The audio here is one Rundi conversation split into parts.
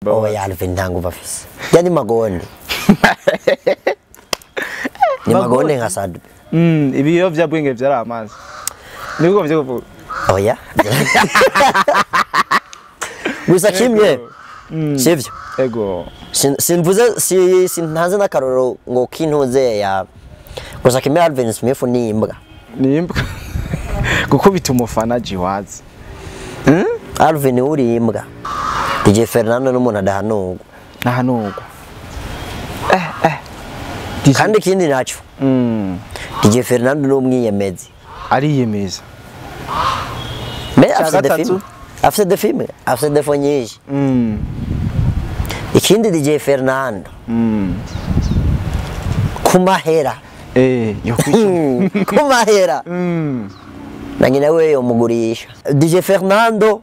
Oya, Alvin nta nguvu afise. Ya ni magonde. Ni magonde nka Sadbe. Ibiyovyabwenge vyaramaze. Niko vyo kuvuga. Oya. Gusa kimwe. Sivyo. Ego. Simvuze si sintanze n'akarorero ngo kintuze ya gusa kimwe, Alvin Smith ni imbwa. Ni imbwa. Gukubita umufana jiwazi. Alvin uri imbwa. DJ Fernando n'umuntu adahanurwa. Nahanurwa. Kandi ikindi naco. DJ Fernando n'umwiyemezi. Ariyemeza. Mais afise des films. Afise des films, afise des fonds nyinshi. Ikindi DJ Fernando. Kumahera. Yo kwica. Kumahera. Na nyina we yomugurisha. DJ Fernando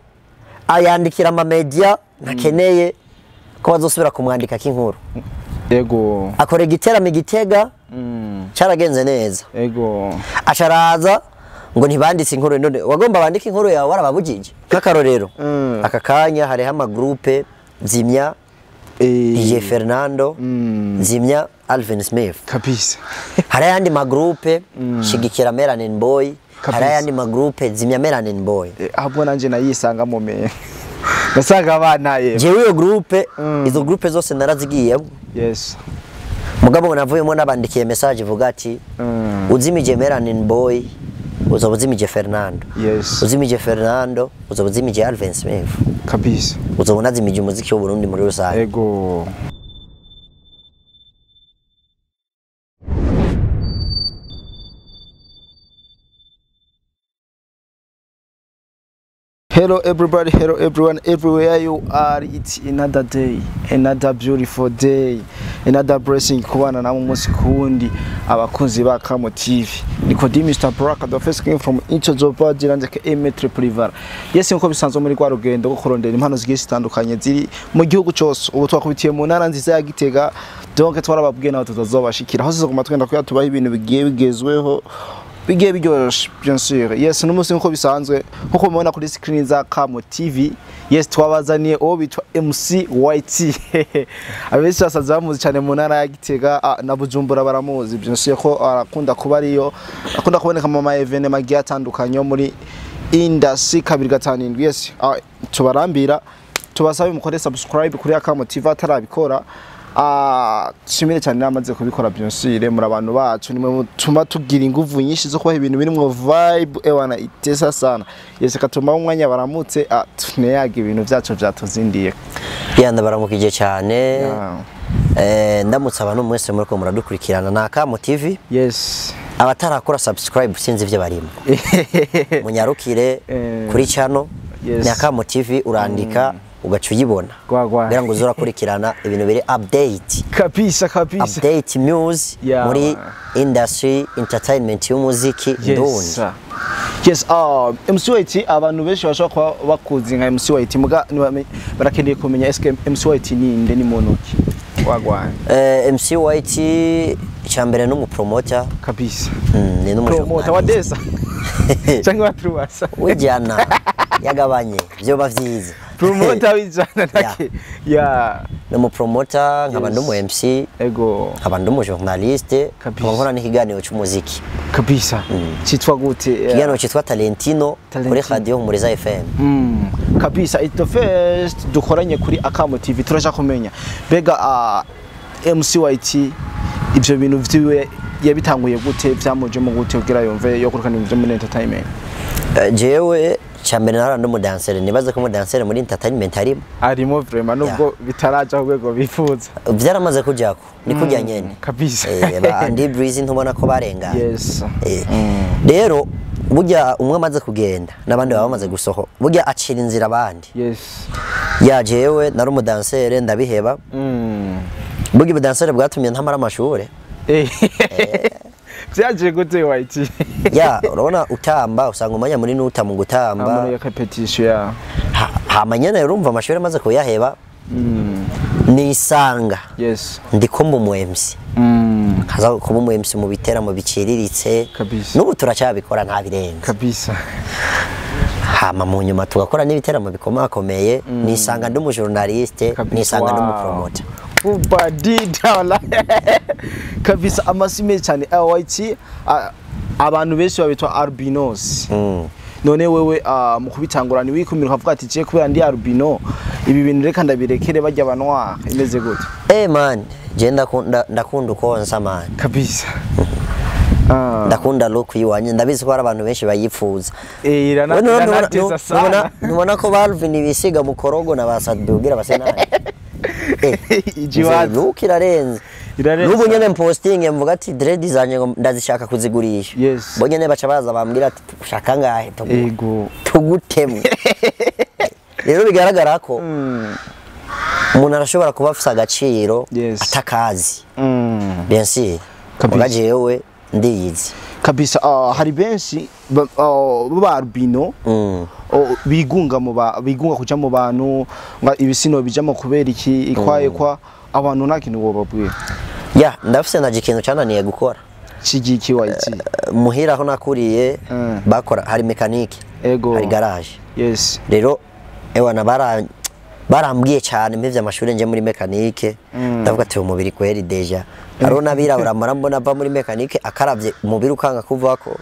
ayandikira ama media ntakeneye ko bazosubira kumwandika k'inkuru. Ego. Akora igiteramo igitega. Caragenze neza. Ego. Acaraza ngo ntibanditse inkuru, none wagomba bandika inkuru yawe warababujije. Nk'akarorero. Aka kanya hariho ama groupe zimya DJ Fernando, zimya Alvin Smith. Kabisa. Hari ayandi ma groupe shigikira Melanin Boy, hari ayandi ma groupe zimya Melanin Boy. Ahubwo nanje nayisanga mu me. Nasanga abana ye. Jewe iyo groupe, izo groupe zose narazigiyemo. Yes. Mugabo navuyemo nabandikiye message ivuga ati uzimije Melanin Boy uzoba uzimije Fernando. Yes. Uzimije Fernando uzoba uzimije Alvin Smith. Kabisa. Uzoba unazimije umuziki w'u Burundi muri rusange. Ego. Hello everybody, hello everyone, everywhere you are. It's another day, another beautiful day, another blessing kubana namwe umunsi kuwundi, abakunzi ba Kamo TV. Nikodi Mr. Baraka, the first king from Inchozoba Jiranje ke Emetre Privara. Yes, nko bisanzwe muri rwa rugendo rwo kurondera impano zigiye zitandukanye ziri mu gihugu cyose. Ubu twakubitiye mu ntara nziza ya Gitega, donc twarababwiye naho tutazobashikira. Hose tuguma twenda kuya tubaha ibintu bigiye bigezweho, bigiye biryoroshe bien sûr. Yes, n'umunsi nko bisanzwe nkuko mubona kuri screen za Kamo TV. Yes, twabazaniye uwo bitwa MC White. Abenshi basaza bamuzi cyane mu ntara ya Gitega na Bujumbura baramuzi bien sûr ko arakunda kuba ariyo, akunda kuboneka mu ma event agiye atandukanye yo muri industry 257. Yes, tubarambira tubasabe mukore subscribe kuri Kamo TV atarabikora. Shimire cyane namaze kubikora bien sûr, muri abantu bacu nimwe mutuma tugira inguvu nyinshi zo kubaha ibintu birimwo vibe ewana itesa sana. Yes, katuma umwanya baramutse tuneyaga ibintu byacu byatuzindiye. Ya, ndabaramukije cyane. Ndamutse abantu mwese muriko muradukurikirana na Kamo TV. Yes. Abatarakora subscribe sinzi ivyo barimo. Munyarukire kuri channel. Yes. Na Kamo TV urandika ugaca uyibona. Kugira ngo uzurakurikirana ibintu biri update. Kabisa kabisa. Update news muri industry entertainment y'umuziki ndundi. Yes, MC White, abantu benshi bashobora kuba bakuzi nka MC White, muga barakeneye kumenya eske MC White ni nde, ni muntu ki? Wagwan. MC White cyambere no mu promoter. Kabisa. Ni no promoter wa desa. Cyangwa wa truasa. Wijana yagabanye byo bavyiza. Promoter wijana nake. Ya. No mu promoter nkaba ndi mu MC. Ego. Nkaba ndi mu journaliste, nkaba nkora n'ikiganiro cy'umuziki. Kabisa. Cyitwa gute? Ikiganiro cyitwa Talentino kuri Radio Humuriza FM. Kabisa, it's the first dukoranye kuri Akamo TV, turaja kumenya. Bega MC White ivyo bintu vyiwe yabitanguye gute, vyamuje mu gute kugira yumve yo kurukana ibintu muri entertainment? Jewe cyambere nara ndi umudansere, nibaze ko umudansere muri entertainment harimo. Arimo vraiment nubwo bitaraja urwego bifuza. Byaramaze kujako, ni kujya nyene. Kabisa. Ba Andy Breezy ntubona ko barengana. Yes. Rero burya umwe amaze kugenda n'abandi baba bamaze gusoho, burya acira inzira abandi. Yes. Ya jewe nari umudansere ndabiheba. Burya ubudansere bwatumye ntamara amashure. Vyaje gute White? Ya, urabona utamba usanga umwanya munini uta mu gutamba. Muri repetition ya. Hamanya urumva amashuri amaze kuyaheba. Nisanga. Yes. Ndiko mba umu MC. Kaza kuba umu MC mu biteramo biciriritse. Kabisa. N'ubu turacyabikora nta birenze. Kabisa. Hama mu nyuma tugakora n'ibiteramo bikomakomeye, nisanga ndi umujournaliste, nisanga ndi umupromoter. Ubadida kabisa, amasi meza cyane. YT, abantu benshi babitwa albinos. None wewe mu kubitangura ni wikumira ukavuga ati je kubera ndi albino ibi bintu reka ndabirekere bajya banwa, imeze gute? Eh man, je ndakunda, ndakunda uko nsa man. Kabisa. Ndakunda look yiwanje, ndabizi ko hari abantu benshi bayipfuza. Eh, We iranateza sana. Ntubona ko Balvin bisiga mu korogo na ba Sadbi kugira base nabi? Ijiwazi. Look irarenze. Irarenze. N'ubu nyene mposting mvuga ati dread zanje ngo ndazishaka kuzigurisha. Bo nyene baca baza bambwira ati ushaka ngahe Ego. tugutemwe. Rero bigaragara ko umuntu arashobora kuba afise agaciro atakazi. Bien sûr. Kabisa. Muga jewe ndiyizi. Kabisa, hari benshi baba albino bigunga mu bigunga kuja mu bantu nga ibisino bijamo kubera iki ikwaye kwa abantu, nta kintu wobabwira? Ya, ndafise naje ikintu cananiye gukora. Cigiki wayiki? Muhira aho nakuriye bakora hari mécanique, hari garage. Rero ewana barambwiye cyane mpevye amashuri nje muri mécanique, ndavuga ati umubiri kweri déjà hariho n'abirabura mpora mbona ava muri mécanique akaravye umubiri ukanga kuvako,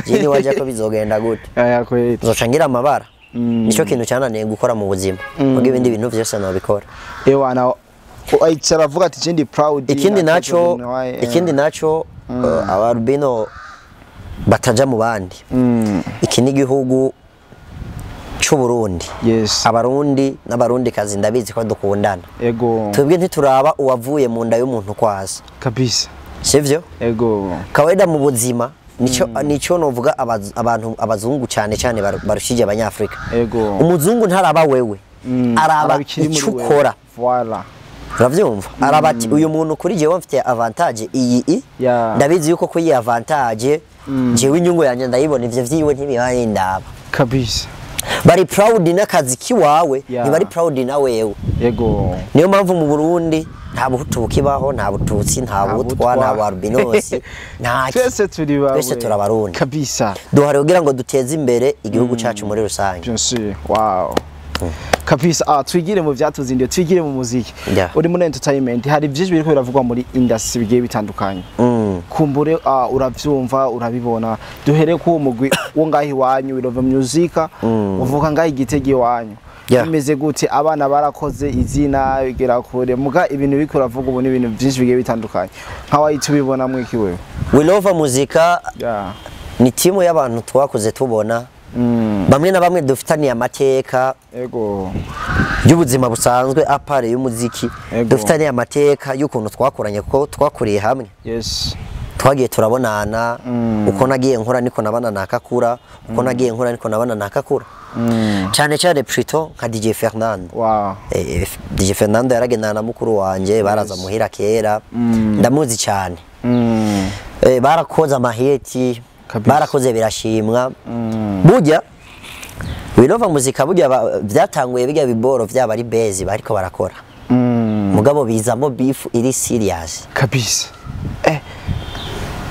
je niwaja ko bizogenda gute? Aya kweri. Nzoca ngira amabara. Nico kintu cyananiye gukora mu buzima, muga ibindi bintu vyose nobikora. Ewana ayicara avuga ati je ndi proud. Ikindi nakoze naco ibintu waye, ikindi naco, abarubino bataja mu bandi, iki ni igihugu c'u Burundi. Abarundi n'abarundi kazi ndabizi ko dukundana. Twebwe ntituraba uwavuye mu nda y'umuntu kwaza. Sivyo? Ego. Kawaida mu buzima nico novuga abantu abazungu cyane cyane barushije abanyafrika. Umuzungu ntaraba wewe, araba ikiri muri icyo wewe. ukora. Voilà. Uravyumva, araba ati uyu muntu kuri jewe mfite avantage iyi i, ndabizi yuko kuri iyi avantage jewe inyungu yanjye ndayibona, ivyo vyiwe ntibibaye ndaba. Bari proud n'akazi kiwawe, ntibari proud na wewe. Niyo mpamvu mu Burundi nta buhutu bukibaho, nta bututsi, nta butwa, nta barubinosi, nta Twese turi bawe. Twese turabarundi. Duhari kugira ngo duteze imbere igihugu cacu muri rusange. Bien sûr. Wow. Kabisa, twigire mu vyatuzindiye, twigire mu muziki. Uri muri entertainment, hari byinshi biriko biravugwa muri industry bigiye bitandukanye. Kumbure uravyumva, urabibona. Duhere ku mugwi wo ngaho iwanyu We Love Music, uvuka ngaho igitego iwanyu. Bimeze gute? Abana barakoze izina bigera kure, muga ibintu biriko biravuga ubu ni ibintu byinshi bigiye bitandukanye. Nka wahita ubibona mwiki wewe? We Love Muzika ni timu y'abantu twakuze tubona, bamwe na bamwe dufitaniye amateka y'ubuzima busanzwe à part y'umuziki, dufitaniye amateka y'ukuntu twakuranye kuko twakuriye hamwe. Twagiye turabonana, uko nagiye nkora niko nabana nakakura, uko nagiye nkora niko nabana nakakura, cyane cyane plutôt nka DJ Fernando. DJ Fernando yaragendana na mukuru wanje, baraza muhira kera, ndamuzi cyane. Barakoze amahiti, barakoze birashimwa. Burya We Love Muzika burya byatanguye bijya biboro byaba ari bezi bariko barakora, mugabo bizamo beef iri serious. Kabisa.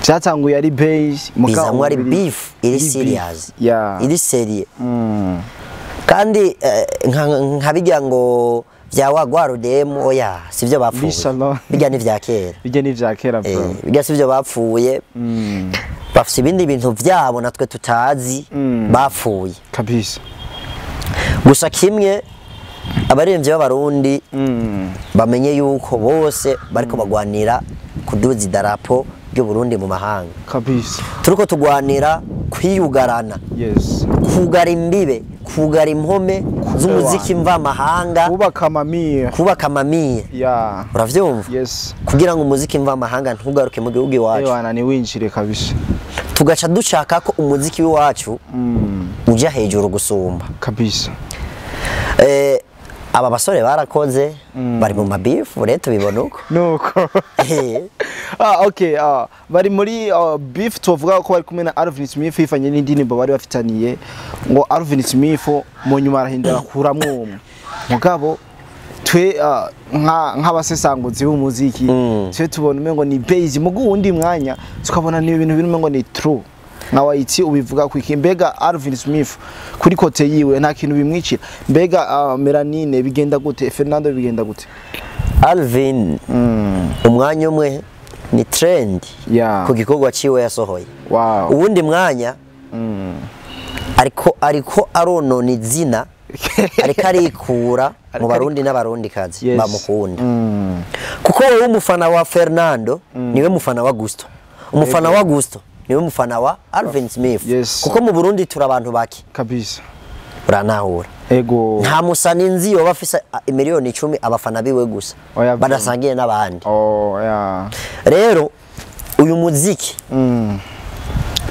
Byatanguye ari base muga Bizamo ari umubiri- beef iri iri beef. serious, iri sérieux. Kandi nka bijya ngo bya wagwa rudemu, oya sivyo bapfuye. Bisalo. Bijya ni vya kera. Bijya ni vya kera bro. Bijya sivyo bapfuye, bafise ibindi bintu vyabo natwe tutazi bapfuye. Gusa kimwe abaririmbyi b'abarundi bamenye yuko bose bariko bagwanira kuduza idarapo ry'u Burundi mu mahanga. Turiko tugwanira kwiyugarana, kugara imbibe, kugara impome z'umuziki mvamahanga, Kubaka amamira. Kubaka amamiye. Uravyumva? Yes. Kugira ngo umuziki mvamahanga ntugaruke mu gihugu iwacu, Ewana ni winjire kabisa. Tugaca dushaka ko umuziki w'iwacu uja hejuru gusumba. Aba basore barakoze, bari mu mabifu rero tubibona uko. Nuko. Okay, bari muri beef, tuvuga ko bari kumwe na Alvin Smith ifanye n'indirimbo bari bafitaniye ngo Alvin Smith mu nyuma arahindura akuramwo umwe. Mugabo twe nk'abasesanguzi b'umuziki twe tubona umengo ni base, mugu wundi mwanya tukabona ni ibintu biri umengo ni true. Nka YT ubivuga kwiki? Mbega Alvin Smith kuri côté yiwe nta kintu bimwicira? Mbega Melanine bigenda gute? Fernando bigenda gute? Alvin umwanya umwe ni trend ku gikorwa ciwe yasohoye. Uwundi mwanya ariko aronona izina, ariko arikura mu Barundi n'Abarundi kazi bamukunda. Kuko wewe umufana wa Fernando niwe mufana wa Gusto, umufana wa Gusto niwe mufana wa Alvin Smith. Kuko mu Burundi turi abantu bake kabisa, uranahura. Ego. Nta musaninzi yoba afise miliyoni 10 abafana biwe gusa badasangiye n'abandi. Rero uyu muziki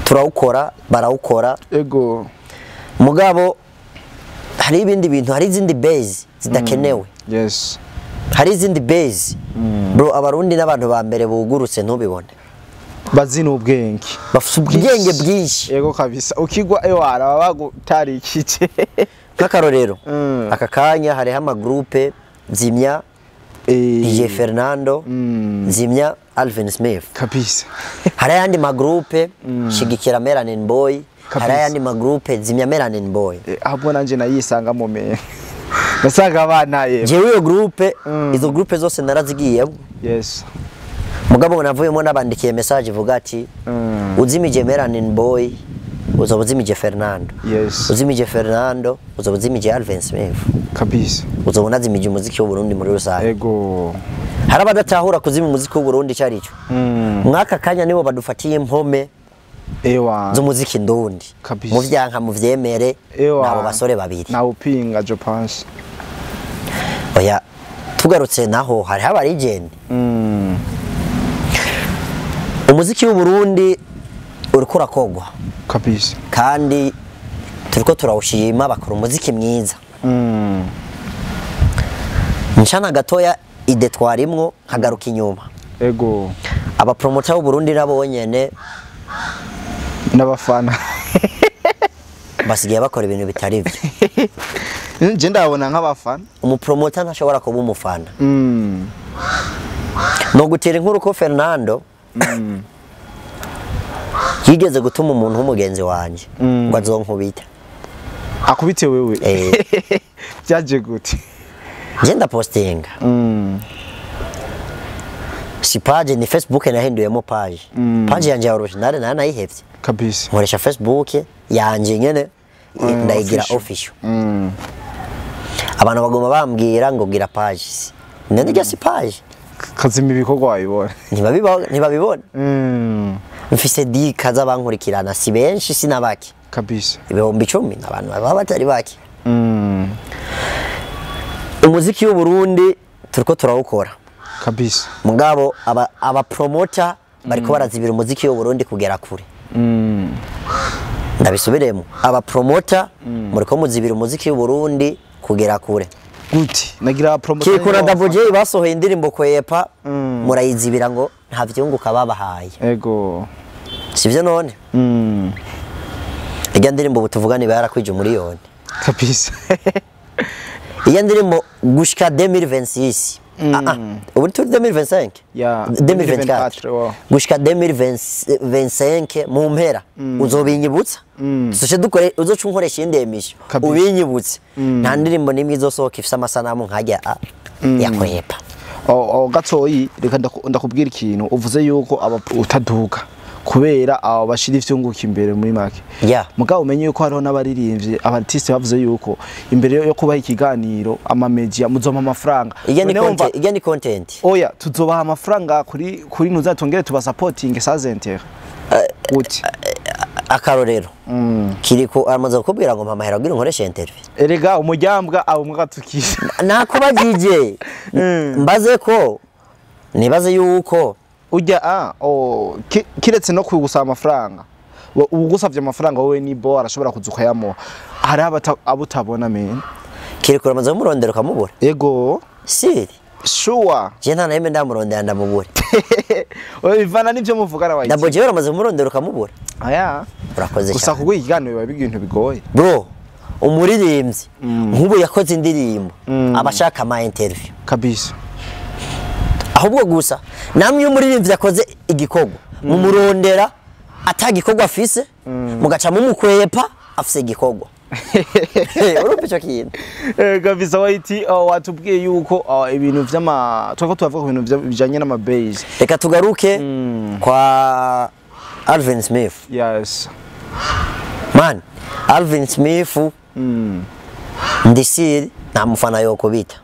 turawukora, barawukora. Ego. Mugabo hari ibindi bintu, hari izindi base zidakenewe. Yes. Hari izindi base. Bro, Abarundi n'abantu ba mbere bugurutse ntubibone. Bazina ubwenge. Bafite ubwenge bwinshi. Ego kabisa. Ukigwa ewara bagutarikije. Nk'akarorero, aka kanya hariho amagroupe Zimya, DJ Fernando, Zimya, Alvin Smith. Kabisa. Hari ayandi magroupe Shigikira Melanin Boy, hari ayandi magroupe Zimya Melanin Boy. Ahubwo nanje nayisanga mu me. Nasanga abana ye. Jewe iyo groupe, izo groupe zose narazigiyemo. Yes. Mugabo navuyemo nabandikiye message ivuga ati uzimije Melanin Boy uzoba uzimije Fernando. Yes. Uzimije Fernando uzoba uzimije Alvin Smith. Kabisa. Uzoba unazimije umuziki w'u Burundi muri rusange. Ego. Hari abadatahura kuzima umuziki w'u Burundi cyari cyo. Mwaka kanya nibo badufatiye impome ewa z'umuziki ndundi. Kabisa. Mu vyanka mu vyemere nabo basore babiri. Nawe upinga je pense. Oya tugarutse naho hari haba legend. Umuziki w'u Burundi uriko urakogwa. Kabisa. Kandi turiko turawushima, bakora umuziki mwiza. Nshana gatoya ide twarimwo nkagaruka inyuma. Ego. Aba promoter b'u Burundi nabo nyene n'abafana basigaye bakora ibintu bitari byo. Nje ndabona nk'abafana. Umupromoter ntashobora kuba umufana. No gutera inkuru ko Fernando yigeze gutuma umuntu w'umugenzi wanje ngo azonkubita. Akubite wewe? Byaje gute? Nje ndapostinga. Si page ni Facebook nahinduyemo page. Page yanje ya original na nayihevye. Kabisa. Nkoresha Facebook yanje nyene ndayigira official. Abantu bagoma bambwira ngo gira page. Nende si page. Kazima ibikorwa wabibona. Ntibabibona. Mfise dika z'abankurikirana si benshi sinabaki. Kabisa. 10,000 abantu baba batari baki. Umuziki w'u Burundi turiko turawukora. Kabisa. Mugabo aba promoter bariko barazibira umuziki w'u Burundi kugera kure. Ndabisubiremo. Aba promoter muriko muzibira umuziki w'u Burundi kugera kure. Gute? Nagira promoter Kikura Double J basohoye indirimbo kwepa murayizibira ngo nta vyunguka babahaye. Ego. Sivyo none? Ijya ndirimbo butuvugane barakwije umuriyoni. Kabisa. Ijya ndirimbo gushika 2026. Ubu turi 2025? Yeah, 2024. Gushika 2025 mu mpera uzobinyibutsa. Tuzoce dukore uzoca unkoresha indi emission. Ubinyibutse. Nta ndirimbo nimwe izosohoka ifise amasanamu nkajya yakwepa. Gatoyi reka ndakubwira ikintu uvuze yuko utaduka kubera abo bashira ivyunguka imbere muri make. Mugabo umenye yuko hariho n'abaririmbyi abartiste bavuze yuko imbere yo kubaha ikiganiro ama media muzoma amafaranga. Ijya ni content. Oya tuzobaha amafaranga kuri ntuzatongere tuba supporting sans intérêt. Gute? Akarorero. Kiriko amaze kukubwira ngo mama heragira nkoreshe interview. Erega umujyambwa abo mwatukisha. Nakuba DJ. Mbaze ko nibaze yuko ujya kiretse no kugusaba amafaranga. Ugusavye amafaranga wowe ni bo arashobora kuzuka yamuha. Hari abo utabona men. Kiriko amaze kumurondera ukamubura. Ego. Siri. Sure. Je nta nawe ndamurondera ndamubura. Oya ivana nivyo muvugana wayi. Double J uramaze kumurondera ukamubura. Aya. Urakoze cyane. Gusa kuguha ikiganiro biba ibintu bigoye. Bro, umuririmbyi nk'ubu yakoze indirimbo abashaka ama interview. Kabisa. Ahubwo gusa namwe iyo umuririmbyi yakoze igikorwa mumurondera Atagikorwa afise, mugaca mumukwepa afise igikorwa. Urumva ico kintu? Kabisa White, watubwiye yuko ibintu vy'ama twako tubavuga ku bintu bijanye n'ama base. Reka tugaruke kwa Alvin Smith. Yes. Man, Alvin Smith ndisiri nta mufana yokubita.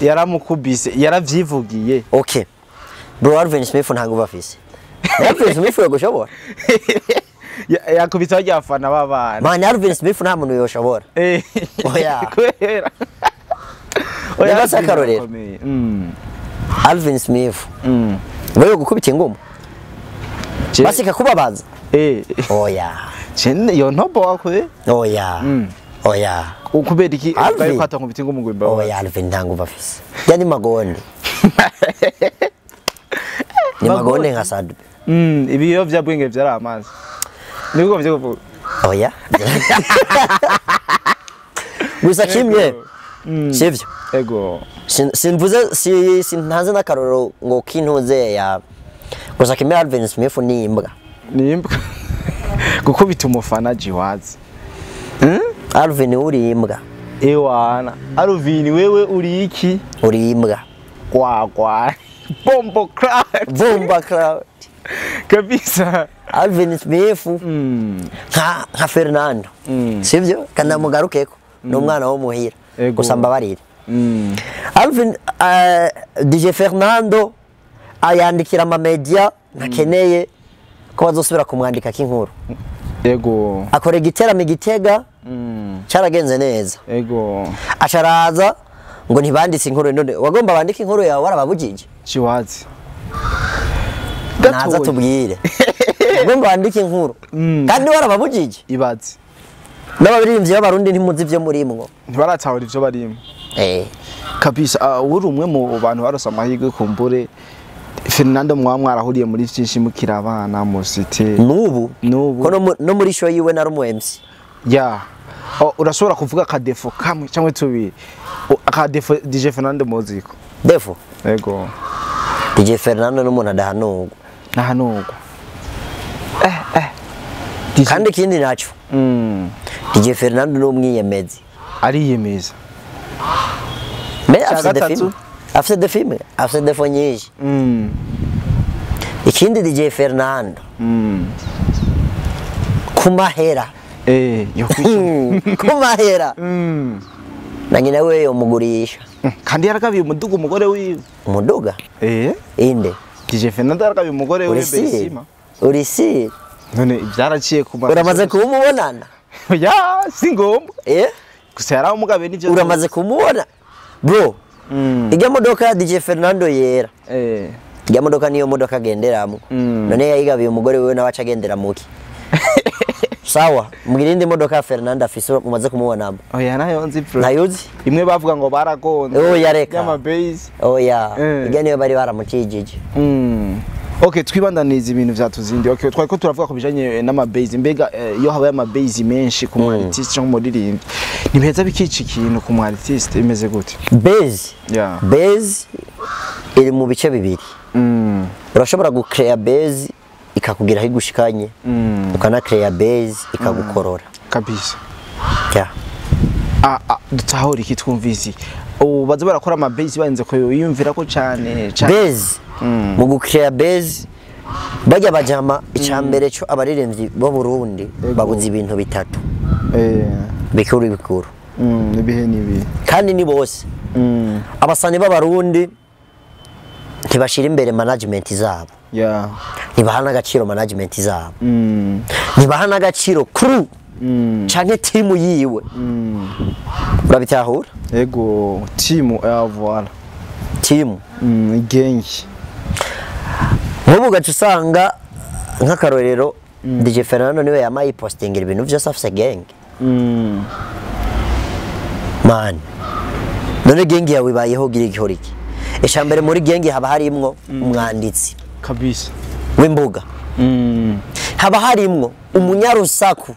Yaramukubise, yaravyivugiye. Okay bro, Alvin Smith nta nguvu afise. Alvin Smith yogushobora? Yakubise barya bafana b'abana. Man, Alvin Smith nta muntu yoshobora. Oya. Kubera Niba si akarorero. Akomeye. Alvin Smith wewe gukubita ingoma basika kubabaza? Oya. Je yo ntobo wakwe. Oya, oya. Ukubera iki? Alvin. Ugaye kwata nkubita ingoma ngo imbabazi. Oya, Alvin nta nguvu afise. Ya ni magonde, ni magonde nka Sadbe. Ibiyovyabwenge vyari amazi, niko vyo kuvuga. Oya, gusa kimwe sivyo. Ego. Simvuze si sintanze n'akarorero ngo kintuze ya gusa kimwe, Alvin Smith ni imbwa. Ni imbwa gukubita umufana jiwazi. Alvin, uri imbwa. Ewana Alvin, wewe uri iki? Uri imbwa. Gwagwa bombo crack. Bomba crowd. Kabisa. Alvin Smith nka Fernando, sivyo? Kanamugarukeko ni umwana wo muhira. Ego. Gusa mbabarire. Alvin, DJ Fernando ayandikira ama media ntakeneye ko bazosubira kumwandika k'inkuru. Ego. Akora igiteramo i Gitega, cyaragenze neza. Ego. Acaraza ngo ntibanditse inkuru. None wagomba bandike inkuru yawe warababujije? Jiwazi. Naza Gatoya. tubwire, wagomba bandike inkuru kandi warababujije? Ibaze. N'abaririmbyi b'Abarundi ntimuzi ibyo murimwo. Ntibaratahura ivyo barimo. Kabisa, uri umwe mu bantu barose amahirwe, kumbure Fernando mwaba mwarahuriye muri vyinshi mukiri abana mu cité. N'ubu. N'ubu. Ko no muri show yiwe nari umu MC. Ya. Oh, urashobora kuvuga akadéfaut kamwe cyangwa tubiri? Akadéfaut DJ Fernando muziko? Défaut? Ego. DJ Fernando n'umuntu adahanurwa. Nahanurwa DJ. Kandi ikindi naco, DJ Fernando ni umwiyemezi. Ariyemeza. Mais Cya afise gatatu? défaut, afise défaut, afise défaut nyinshi. Ikindi, DJ Fernando kumahera, yo kwishyura. Kumahera na nyina we yomugurisha. Kandi yaragabiye umuduga umugore wiwe. Umuduga? Inde? DJ Fernando yaragabiye umugore wiwe. Uri si Besima. Uri si None byaraciye ku Uramaze kumubonana? Ya, si ngombwa. Gusa yaramugabiye n'ivyo. Uramaze kumubona, bro? Ijya modoka ya DJ Fernando yera, ijya modoka niyo modoka agenderamo. None yayigabiye umugore wiwe, nawe aca agendera muki? Sawa, mbwira indi modoka ya Fernando afise umaze kumubonamo. Oya, nayo nzi bro. Ntayuzi? Imwe bavuga ngo baragonze. Oya, reka. Y'amabase. Oya. Ijya niyo bari baramucijije. Okay, twibandaniza ibintu vyatuzindi. Okay, twari ko turavuga ku bijanye n'amabase. Mbega iyo habaye amabase menshi ku mu artiste cyangwa umuririmbyi, ntibiheza bikica ikintu ku mu artiste? Imeze gute? Base? Yeah. Base iri mu bice bibiri. Urashobora gucrea base ikakugiraho igushikanye, ukanacrea base ikagukorora. Kabisa. Yeah. Dutahura iki? Twumvise ubu baza barakora amabase barenze ko yiyumvira ko cyane cyane. Base, mu gucrea base bajya bajama, icambere cyo abaririmbyi bo Burundi babuze ibintu bitatu bikuru bikuru. Ibihe n'ibihe? Kandi ni bose. Abasani b'Abarundi ntibashira imbere management zabo. Ntibaha n'agaciro management zabo. Ntibaha n'agaciro crew canke team yiwe. Urabitahura? Ego, team, voilà. Team. Gang. Nk'ubu ugaca usanga nk'akarorero DJ Fernando niwe yama yipostingira ibintu vyose, afise gang. Man, none gang yawe ibayeho gira igihora iki? Icambere, muri gang haba harimwo umwanditsi Kabisa. w'imbuga, haba harimwo umunyarusaku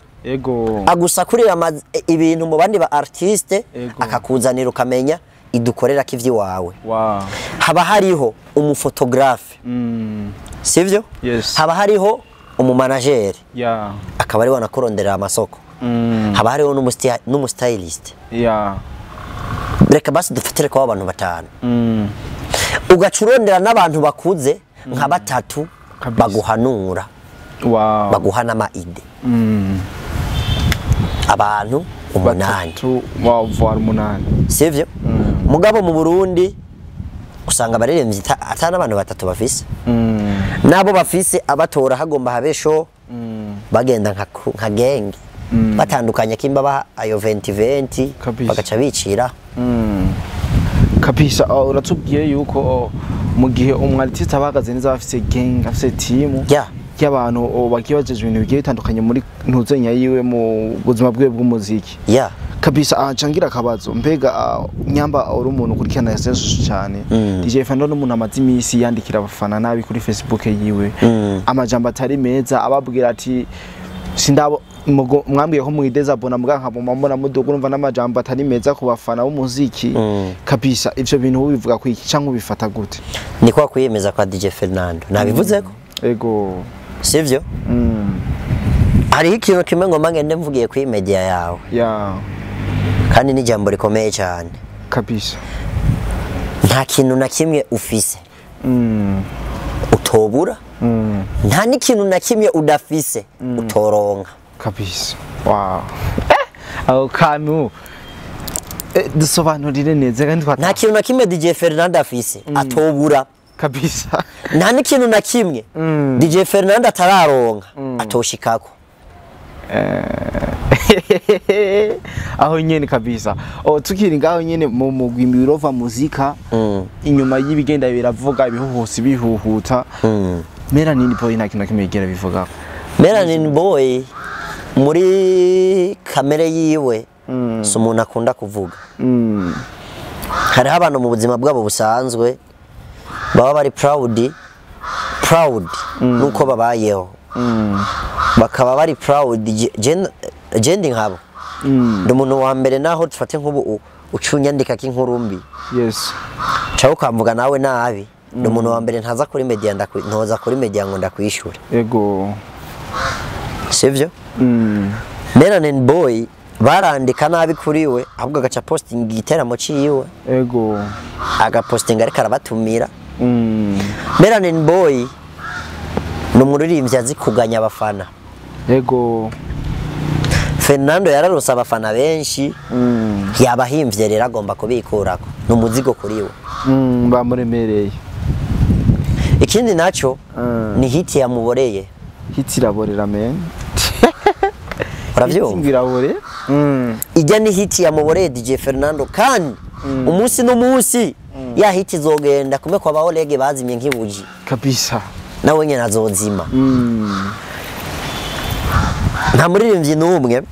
agusakurira ibintu mu bandi ba artiste, akakuzanira ukamenya idukorera ko ivy'iwawe. Haba hariho umuphotographe, sivyo? Yes. Haba hariho Umumanageri akaba ari wanakuronderera amasoko. Haba hariho n'umustylist. Reka basi dufatire kwa abantu batanu. Ugaca urondera n'abantu bakuze nka batatu baguhanura. Baguha n'ama idées. Abantu umunani. Wow, umunani. Sivyo? Mugabo mu Burundi usanga abaririmbyi ata n'abantu batatu bafise. Nabo bafise abatora hagomba habesho bagenda nka gang. Batandukanye kimba baha ayo 2020 bagaca bicira. Kabisa. Uratubwiye yuko mu gihe umu artiste abahagaze neza bafise gang, afise team y'abantu bagiye bajeje ibintu bigiye bitandukanye muri ntuzenya yiwe mu buzima bwiwe bw'umuziki. Kabisa. Ncangira akabazo, mbega nyamba uri umuntu ukurikirana yasesu cyane, DJ Fernando n'umuntu amaze iminsi yandikira abafana nabi kuri Facebook yiwe, amajambo atari meza, ababwira ati sindabo mwambwiye ko mwidezabona muga nkabuma mbona muduga, urumva n'amajambo atari meza ku bafana b'umuziki. Kabisa, ivyo bintu ubivuga ku iki canke ubifata gute? Ni kwa kwiyemeza kwa DJ Fernando nabivuze ko. Ego. Sivyo? Hariho ikintu kimwe ngomba ngende mvugiye kuri media yawe. Kandi ni jambo rikomeye cyane. Kabisa. Nta kintu na kimwe ufise utobura. Nta n'ikintu na kimwe udafise utoronka. Kabisa. Wow. Aho kantu dusobanurire neza kandi nta kintu na kimwe DJ Fernando afise atobura. Kabisa. Nta n'ikintu na kimwe DJ Fernando atararonka atoshikako. Aho nyene kabisa. Tukiri ngaho nyene mu mugwi Mirova Muzika, inyuma y'ibigenda biravuga ibihuhusi bihuhuta. Melanin Boy nta kintu kimwe yigera bivuga. Melanin Boy muri kamere yiwe si umuntu akunda kuvuga. Hariho abantu mu buzima bwabo busanzwe baba bari proud nuko babayeho. Bakaba bari proud je ndi nkabo. Ndi umuntu wa mbere naho dufate nk'ubu ucunyandika k'inkuru mbi. Yes. Cyaho ukamvuga nawe nabi. Ndi umuntu wa mbere ntaza kuri media ntoza kuri media ngo ndakwishura. Ego. Sivyo? Melanin Boy barandika nabi kuri we ahubwo agaca posting igiteramo ciwe. Ego. Agaposting ariko arabatumira. Melanin Boy ni umuririmbyi azi kuganya abafana. Ego. Fernando yararose abafana benshi. Yabahimvye rero agomba kubikurako. Ni umuzigo kuri we. Bamuremereye. Ikindi naco ni hit yamuboreye. Hit iraborera men. Uravyumva? Irabore. Ijya ni hit yamuboreye DJ Fernando kandi umunsi n'umunsi ya hit izogenda kumwe kwa baolege bazimye nk'ibuji. Kabisa. Nawe nyene azozima. Nta muririmbyi n'umwe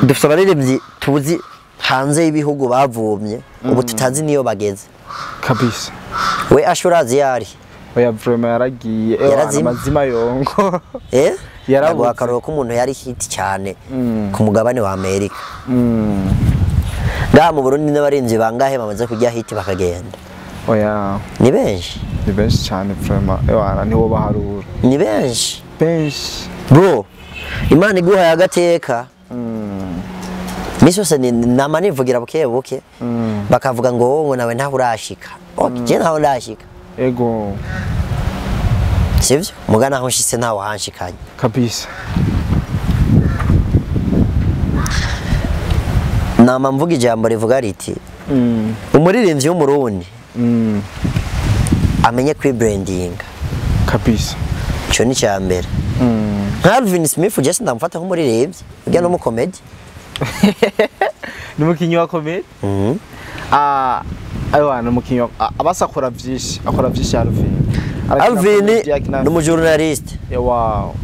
dufite abaririmbyi tuzi hanze y'ibihugu bavumye ubu tutazi niyo bageze. Kabisa. We ashurazi yari. Oya vraiment yaragiye. Amazima yongo. Yarabuze akaroro ko umuntu yari hit cyane ku mugabane wa Amerika. Ngaha mu Burundi n'abarinzi bangahe bamaze kujya hit bakagenda? Oya. Ni benshi. Ni benshi cyane vraiment. Ewana niwo baharura. Ni benshi. Benshi. Bro, Imana iguhaye agateka. Misi yose nama nivugira buke buke. Bakavuga ngo wowe nawe ntaho urashika. Okay, je ntaho ndashika. Ego. Sivyo? Muga naho nshitse ntaho hanshikanye. Kabisa. Nama mvuga ijambo rivuga riti umuririmbyi w'umurundi amenye kwibrandinga. Kabisa. Ico ni cya mbere. Nka Alvin Smith je sindamufata nk'umuririmbyi, ujya no mu comedy. Ni umukinyi wa comedy? Ayo ni umukinyi abasa akora vyinshi, akora vyinshi Alvin. Alvin ni umujournaliste. Wow.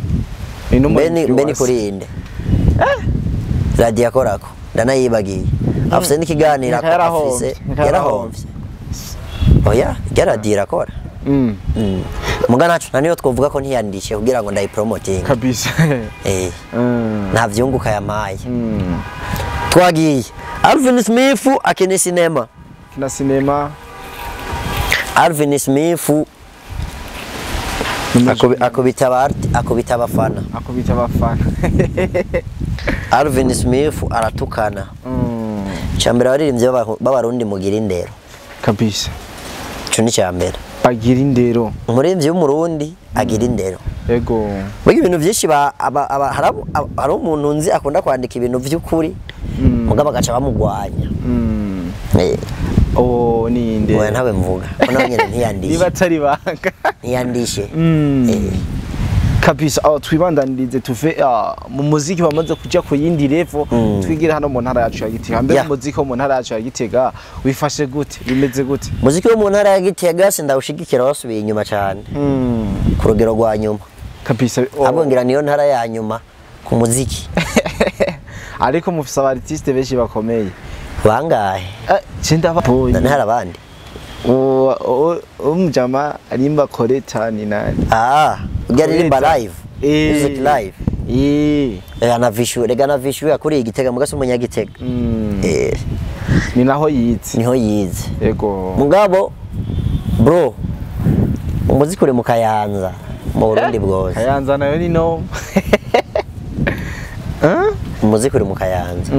Mbeni kurinde. Radio akorako ndanayibagiye. Afise n'ikiganiro afise yarahomvye. Oya, radio irakora. Muga naco naniyo twovuga ko ntiyandishe kugira ngo ndayipromoting. Kabisa. Nta vyunguka yamaye. Twagiye. Alvin Smith akina sinema. Kina sinema. Alvin Smith Akubita abafana. Akubita abafana. Alvin Smith aratukana. Cyambere abaririmbyi b'abarundi mugira indero. Kabisa. Ico ni cyambere. Bagira indero. Umuririmbyi w'umurundi agira indero. Yego. Burya ibintu byinshi hari umuntu nzi akunda kwandika ibintu by'ukuri mugabo agaca bamugwanya. Oh, ni inde. Oya ntawe mvuga. Ko nyene ntiyandishe. Niba atari banga. Ntiyandishe. Kabisa aho twibandanirize tuve mu muziki wamaze kuja ku yindi level, twigira hano mu ntara yacu ya Gitega. Mbere umuziki wo mu ntara yacu ya Gitega wifashe gute? Bimeze gute? Muziki wo mu ntara ya Gitega sindawushigikira, wasubiye inyuma cyane. Ku rugero rwa nyuma. Kabisa. Ahubwo ngira niyo ntara ya nyuma ku muziki. Ariko mufise aba artiste benshi bakomeye. Bangahe? Cinda boy. None hari abandi? Umjama arimba Coleta ni nani? Ujya aririmba live. Music live. Anavishu, rega anavishu yakuriye Igitega mugase umunyagitega. Ni naho yize. Niho yize. Yego. Mugabo bro, umuziki uri mu Kayanza mu Burundi bwose. Kayanza nayo ni no. Umuziki uri mu Kayanza.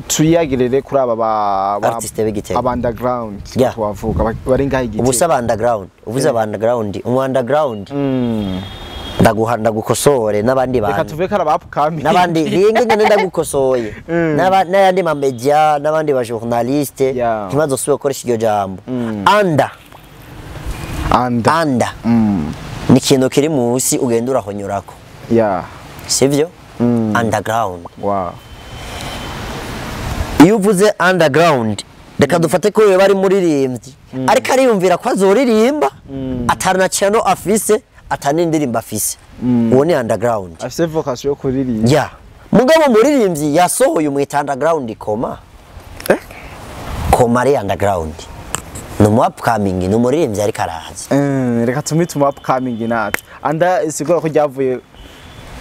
Tuyagirere kuri aba artiste b'Igitega. Aba underground twavuga bari ngaho Igitega. Ubusa aba underground, ubuze aba underground, umu underground. Ndaguha ndagukosore n'abandi bantu. Reka tuve kara upcoming. N'abandi ringe ngene ndagukosoye. N'ayandi ma media, n'abandi ba journaliste ntibazosubire gukoresha iryo jambo. Under. Under. Ni ikintu kiri munsi ugenda urahonyurako. Sivyo? Underground. Wow. Iyo uvuze underground, reka dufate ko bari muririmbyi ariko ariyumvira ko azoririmba atana channel afise atana indirimbo afise, uwo ni underground. Afise vocation yo kuririmba. Mugabo muririmbyi yasohoye umwita underground koma. Koma ari underground. Ni umu upcoming, ni umuririmbyi ariko araza. Reka tumwite umu upcoming natwe. Under isigura ko ryavuye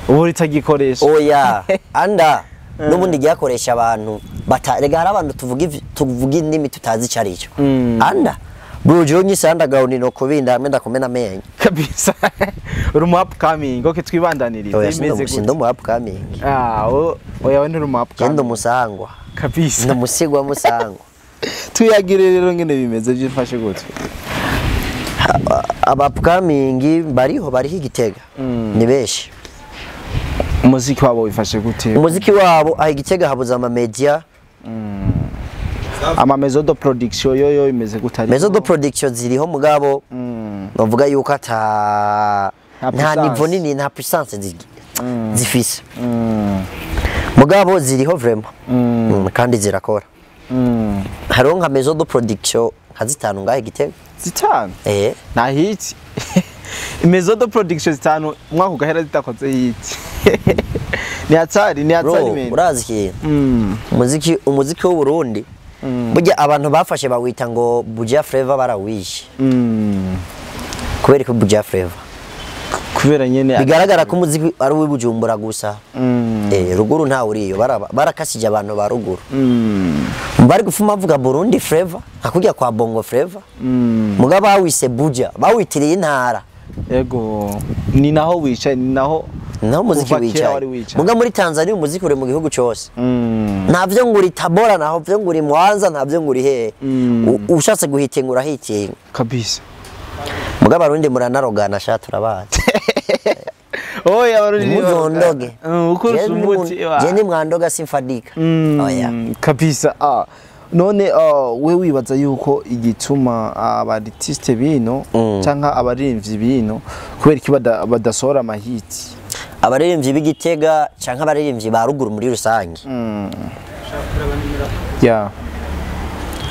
ubu ritagikoresha. Oya, under n'ubundi ryakoresha abantu rega hari abantu tuvuga indimi tutazi icyo ari cyo. Anda bro nyise underground no kubinda hamwe ndakumena amenyo. Kabisa. Uri umu upcoming, okay twibandanirize imeze gute? Ndi umu upcoming. Oya we nturi umu upcoming. Ndi umusangwa. Kabisa. Ndi umusigwa musangwa. Tuyagire rero ngene bimeze byifashe gute? Aba upcoming bariho Igitega. Ni benshi. Umuziki wabo wifashe gute? Umuziki wabo aho Igitega habuze ama media. Ama maison de production yoyo imeze gute? Maison de production ziriho mugabo bavuga yuko ata nta niveau nini, nta puissance zifise. Mugabo ziriho vraiment. Kandi zirakora. Hariho nka maison de production nka zitanu ngaho Igitega. Zitanu? Na hit. Maison de production zitanu umwaka ugahera zitakoze hit. Ni hatari, ni hatari men. Urazi ikintu? Umuziki w'u Burundi burya abantu bafashe bawita ngo Buja Flavor barawishe. Kubera ko Buja Flavor kubera nyene bigaragara ko umuziki ari uw'i Bujumbura gusa. Ruguru nta uriyo, barakasije abantu ba ruguru. Bari gufuma bavuga Burundi Flavor hakujya kwa Bongo Flavor. Mugabo bawise Buja, bawitiriye intara. Yego, ni naho wicaye, ni naho umuziki wicaye. Muga muri Tanzania umuziki uri mu gihugu cyose. Ntavyo nguri Tabora, naho vyo nguri Mwanza, ntavyo nguri he. Ushatse guhitinga urahitinga. Kabisa. Muga Barundi muranarogana sha turabazi. Oya Barundi muzondoge. Ukurusha umuti. Je ni mwandoga simfadika. Oya. Kabisa. None we wibaza yuko igituma aba artiste bino canka abarimvyi bino kubera iki badasohora amahiti? Abaririmbyi b'Igitega canka abaririmbyi ba ruguru muri rusange.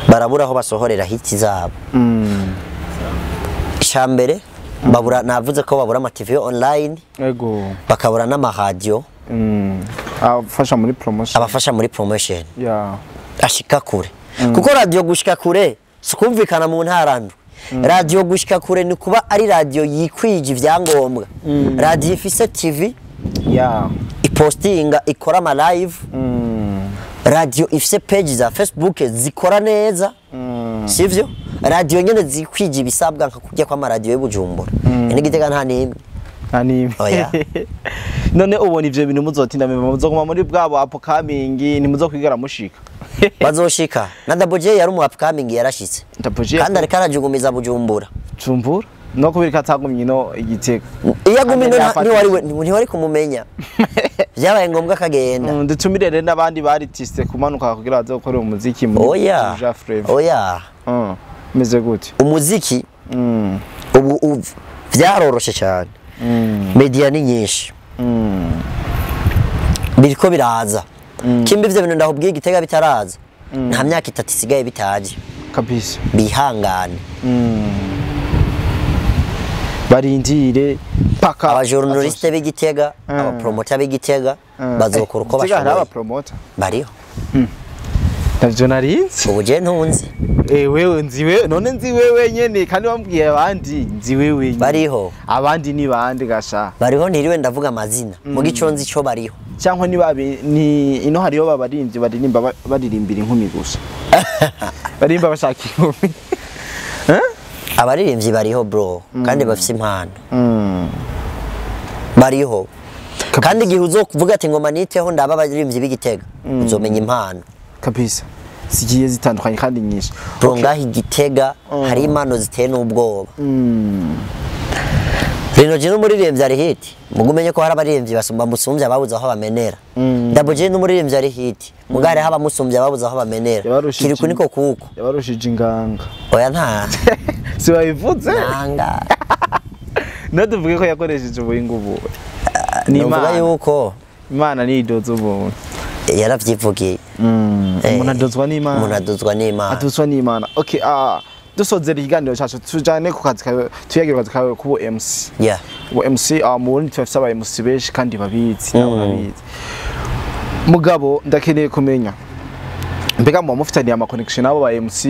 Barabura aho basohorera hiti zabo. Icambere babura, navuze ko babura ama TV online. Yego. Bakabura n'ama radio. Abafasha muri promotion. Abafasha muri promotion. Ashika kure. Kuko radio gushika kure sikumvikana mu ntara ndwi. Radio gushika kure ni kuba ari radio yikwije ivyangombwa. Radio ifise TV ipostinga, ikora ama live. Radio ifise page za Facebook zikora neza. Sivyo? Radio nyene zikwije ibisabwa nka kujya kwa maradiyo y'Ibujumbura. Ino Gitega nta nimwe. Nta nimwe. Oya. None ubona ivyo bintu muzotinda muzoguma muri bwabo upcoming, ntimuzokwigara mushika? Bazoshika. Na Double J yari umu upcoming, yarashitse. Double J. Kandi ariko arajugumiza Bujumbura. Cumbura no kubirika atagumye ino Igitega. Iyo agumye ino Kandi ntiwari kumumenya. Vyabaye ngombwa akagenda. Dutumire rero n'abandi ba artiste kumanuka kugira baze gukora umuziki muri Oya. Buja Flavor. Oya. Meze gute? Umuziki ubu vyaroroshe cyane. Media ni nyinshi. Biriko biraza. Kimbe ivyo bintu ndakubwiye Igitega bitaraza. Nta myaka 3 isigaye bitaje. Kabisa. Bihangane. Barindire paka Abajournaliste b'Igitega, abapromoter b'Igitega bazokora uko Gitega hari bashoboye. abapromoter? Bariho. Ntavyo narinzi. Ubu je ntunzi. Wewe nzi wewe, none nzi wewe nyene kandi wambwiye abandi, nzi wewe nyene. Bariho. Abandi ni bande gasha? Bariho, ntiriwe ndavuga amazina. Mu giconzi cyo bariho. Cyangwa ni babi ni ino hariyo babarimvyi baririmba baririmbira inkumi gusa. Barimba bashaka inkumi. Abaririmbyi bariho bro, kandi bafise impano. Bariho. Kandi igihe uzokuvuga ati ngoma niteho ndaba abaririmbyi b'Igitega, uzomenya impano. Kabisa. Zigiye zitandukanye kandi nyinshi. Bro, ngaho Igitega hari impano ziteye n'ubwoba. Rino je n'umuririmbyi ari hit. Mugumenye ko hari abaririmbyi basumba musumbya babuze aho bamenera. Double J n'umuririmbyi ari hit. Mugare haba musumbya babuze aho bamenera. Yabarushije Kiriku niko kuko. Yabarushije inganga. Oya nta. Si wabivuze? Nanga. No tuvuge ko yakoresheje ubuhinga ubu. Ni Novuga Imana. yuko Imana ni idoza ubuntu. yaravyivugiye. Umuntu adozwa n'Imana. Umuntu adozwa n'Imana. Adozwa n'Imana. Okay, dusozera ikiganiro cyacu tujane ku kazi kawe, tuyagire ku kazi kawe kubu MC. Yeah. Ubu MC, mu Burundi turafise aba MC benshi kandi babizi, nabo babizi. Mugabo ndakeneye kumenya, mbega muba mufitaniye ama connection n'abo ba MC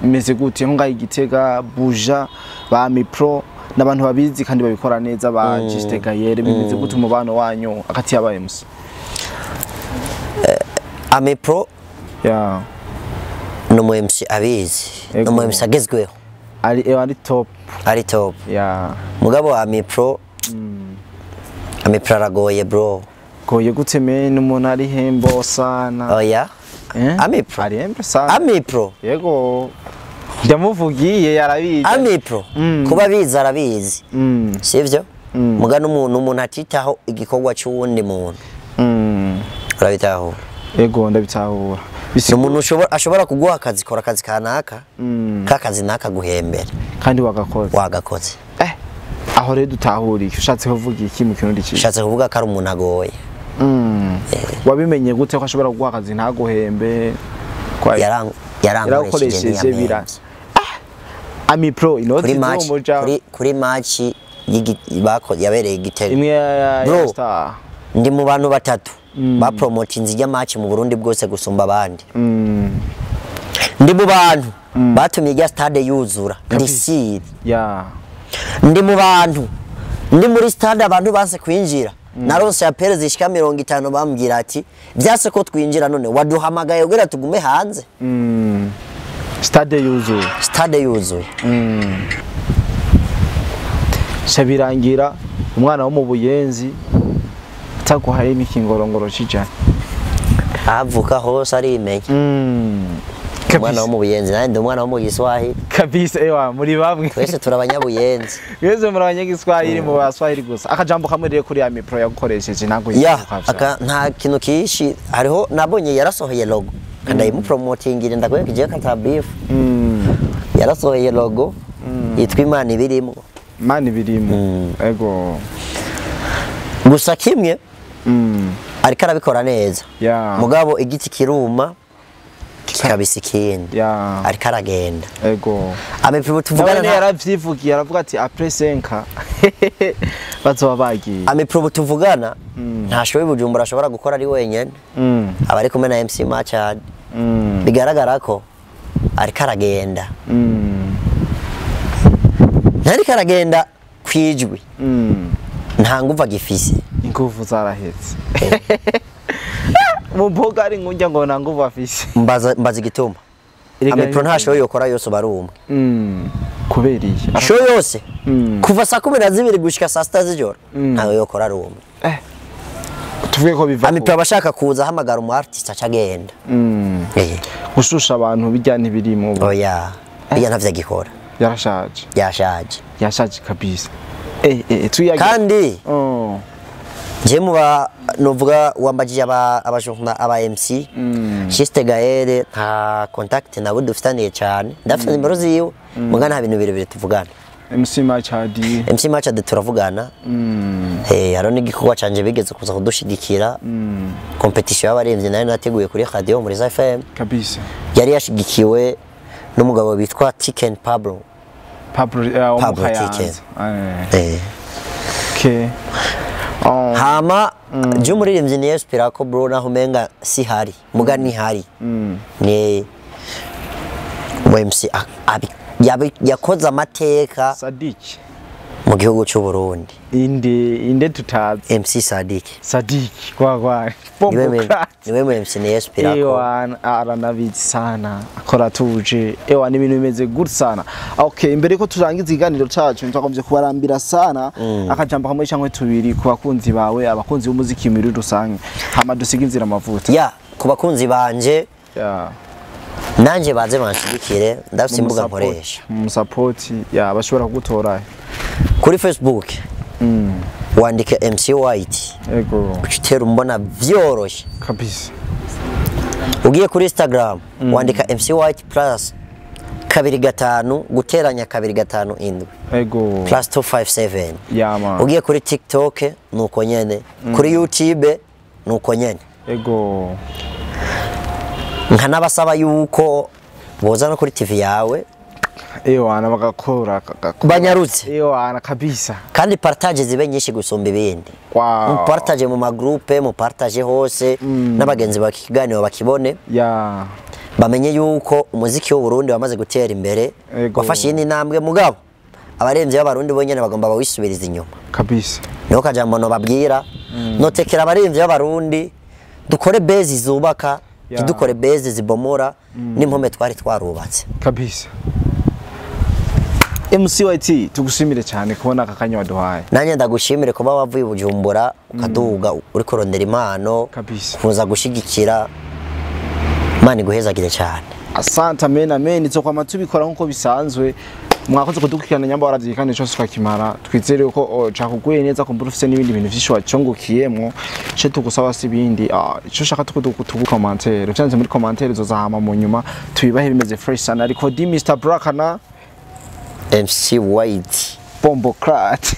meze gute nko ngaho Igitega, Buja, ba Mipro n'abantu babizi kandi babikora neza, ba Juste Gayere, bimeze gute umubano wanyu hagati y'aba MC? Amipro Yeah. ni umu MC abizi. Ni Ego. umu MC agezweho. Ari top. Ari top. Yeah. Mugabo Amipro aragoye bro. Goye gute men, umuntu ari hembo sana. Oya. Eh? Amipro. Ari hembo sana. Amipro. Yego. Ndamuvugiye yarabizi. Amipro. Kuba abizi arabizi. Sivyo? Muga n'umuntu umuntu atitaho igikorwa cy'uwundi muntu. Urabitahura? Yego, ndabitahura. Ni umuntu ashobora kuguha akazi, kora akazi kanaka, ka kazi naka guhembera. Kandi wagakoze. Wagakoze. Aho rero dutahura iki? Ushatse kuvuga iki mu kirundi cyiza? Ushatse kuvuga ko ari umuntu agoye. Wabimenye gute ko ashobora kuguha akazi ntaguhembe? Yarankoresheje. Yarakoresheje bira. Amipro inoti Kuri match z'umuja kuri match yabereye Igitega. Imwe ya Bro. ya star. Ndi mu bantu batatu bapromotinze ijya match mu Burundi bwose gusumba abandi. Ndi mu bantu batumye ijya stade yuzura. Ndi siri. Ndi mu bantu, ndi muri stade abantu banse kwinjira. Naronse ya pere zishika 50 bambwira ati vyase ko twinjira, none waduhamagaye kugira tugume hanze. Stade yuzuye. Stade yuzuye. Shabirangira umwana wo mu Buyenzi ataguhaye n'ikingorongoro c'ijana. Ahavuka hose arimenya. Umwana wo mu Buyenzi, nanjye ndi umwana wo mu Giswahili. Kabisa, ewa muri bamwe. Twese turi abanyabuyenzi. Mwese muri abanyagiswahili, mu baswahili gusa. Akajambo kamwe rero kuri ya Mipro yagukoresheje ntabwo Ya. yibuka vya. Aka nta kintu kishi hariho, nabonye yarasohoye logo ndayimupromotingire, ndakwereka igihe kata beef. Yarasohoye logo yitwa Imana Ibirimwo. Mani birimo. Ego. Gusa kimwe, ariko arabikora neza. Mugabo igiti kiruma kikabisa ikindi. Ariko aragenda. Ego. Amipro tuvugana Nawe yaravyivugiye, aravuga ati après 5 bazoba bagiye. Amipro tuvugana ntashoboye Bujumbura, ashobora gukora ari wenyene. Aba ari kumwe na MC Machad. Bigaragara ko ariko aragenda. Ntariko aragenda kwijwi. Nta nguvu agifise. Inguvu zarahetse. Mu mboga ari nkurya ngo nta nguvu afise. Mbaza, mbaza igituma. Amipro nta show yokora yose bari umwe. Kubera iyi Show yose kuva saa 12 gushika saa 6 z'ijoro ntayo yokora ari umwe. Tuvuge ko biva Amipro abashaka kuza ahamagara umu artist acagenda. Gushusha abantu bijya ntibirimo. Oya, bijya ntavyo agikora. Yarashaje. Yashaje kabisa. Kandi je muba novuga wambajije aba aba MC Juste Gaël nta contact nabo dufitaniye cyane, ndafite nimero ziwe muga nta bintu birebire tuvugana. MC Machadi MC Machadi turavugana. Haro n'igikorwa canje bigeze kuza kudushigikira. Competition y'abaremvye nayo nateguye kuri radio muri FM kabisa. Yari yashigikiwe n'umugabo bitwa Tiken Pablo. Pablo Tiken. Okay. Hama je umuririmbyi ni Espirako bro, naho umenga si hari muga ni hari ni MC yakoze amateka Sadiki mu gihugu cy'u Burundi. Inde tutazi MC Sadiki. Sadiki kwa niwe MC ni Espirako. Ewa aranabizi sana akora tuje. Ewa ni ibintu bimeze good sana. Okay, imbere ko turangiza ikiganiro cacu twakomvye kubarambira sana akajambo kamwe cyangwa tubiri ku bakunzi bawe, abakunzi b'umuziki muri rusange, hama dusiga inzira amavuta. Ya, ku bakunzi banje nanje baze banshigikire, ndafite imbuga nkoresha. Mu support ya bashobora kugutora kuri Facebook. Wandike MC White. Ego. Ucitera umbona vyoroshe kabisa. Ugiye kuri Instagram wandika MC White plus 25 guteranya 257. Ego. Plus 257. Yama. Ugiye kuri TikTok nuko nyene. Kuri YouTube nuko nyene. Ego. Nkanabasaba yuko boza no kuri TV yawe. Ewana bagakora banyarutse. Ewana kabisa. Kandi partage zibe nyinshi gusumba ibindi. Wow. Mu partage mu magroupe, mu partage hose n'abagenzi bakiganiro bakibone. Ya. Bamenye yuko umuziki w'u Burundi wamaze gutera imbere, wafashe indi ntambwe mugabo. Abaremvye b'abarundi bonyene bagomba bawisubiriza inyuma. Kabisa. Niho kajambo no babwira, notekera abaremvye b'abarundi dukore base zubaka, dukore base zibomora n'impome twari twarubatse. Kabisa. MC White tugushimire cyane kubona aka kanya waduhaye. Nanjye ndagushimire kuba wavuye Bujumbura ukaduga uri kurondera impano kuza gushigikira. Imana iguhezagire cyane. Asante, amen amen. Izo tubikora nkuko bisanzwe. Mwakoze kudukurikirana nyamba waravyikane cyose ukakimara. Twizere ko cakuguye neza kumbura ufise n'ibindi bintu vyinshi wacongukiyemo. Cyo tugusaba si ibindi. Ico shaka tukudukutubu commentaire. Cyanze muri commentaire zozahama mu nyuma tubibahe bimeze fresh sana. Ariko di Mr Black na MC White Bombo Crat.